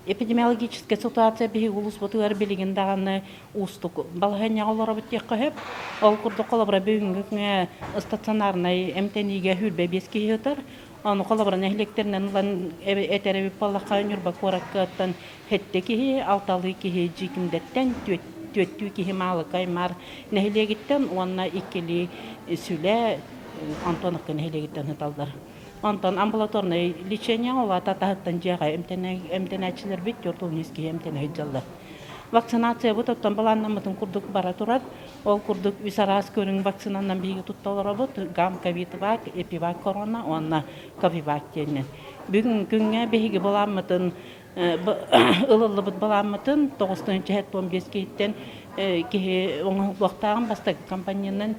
Эпидемиологическай ситуация биһиги улууспутугар билигин даҕаны уустук балаһыанньаҕа олоробут диэххэ сөп. Ол курдук холобура бүгүҥҥү күҥҥэ стационарнай эмтэниигэ 25 киһи сытар. Ону холобура нэһилиэктэринэн ылан этэр эбит буоллахха Ньурба куораккаттан сэттэ киһи, алталыы киһи Дьиикимдэттэн, түөртүү киһи Маалыкай Маар нэһилиэгиттэн уонна иккилии Сүлэ Антоновка нэһилиэгиттэн сыталлар. Онтон амбулаторнай лечение улаата таһыттан дьиэҕэ эмтэнээччилэрбит 43 киһи эмтэнэ сылдьаллар. Вакцинациябыт оттон былааннаммытын курдук бара турар. Ол курдук үс араас көрүҥ вакцинанан биһиги тутта олоробут. Гам ковидвак, эпивак корона уонна ковивак диэннэн. Бүгүн күҥҥэ биһиги былааммытын ылыллыбыт былааммытын 975 киһиттэн киһи оҥоһуллуохтааҕын бастакы компаньянан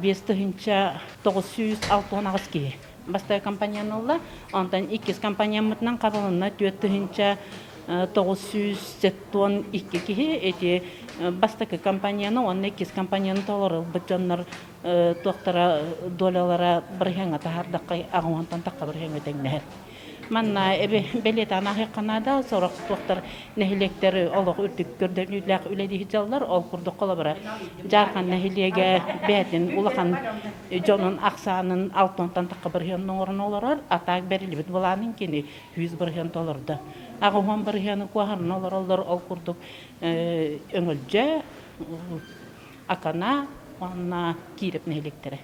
5968 киһи бастакы компаньяны ылла. Онтон иккис компаньяммытынан хабылынна 4972 киһи. Эти бастакы компанияны уонна иккис компанияны толорулбут дьоннор туохтара долялара бырыһыаҥҥа таһаардахха аҕыс тахха бырыһыаҥҥа тэҥнэһэр. Манна бэлиэтээн ааһыахха наада, сорох туохтар нэһилиэктэр олох үрдүк көрдөрүүлээх үлэлии сылдьаллар. Ол курдук холобура Дьаархан нэһилиэгэ бэйэтин улахан дьонун ахсаанын алтонтон тахха бырыһыан оҥорон олорор, а так бэриллибит былаанын кини 100% толордо. 80 бырыһыаны куоһарынан олороллор, ол курдук Өҥөлдьө, Акана уонна Киирэп нэһилиэктэрэ.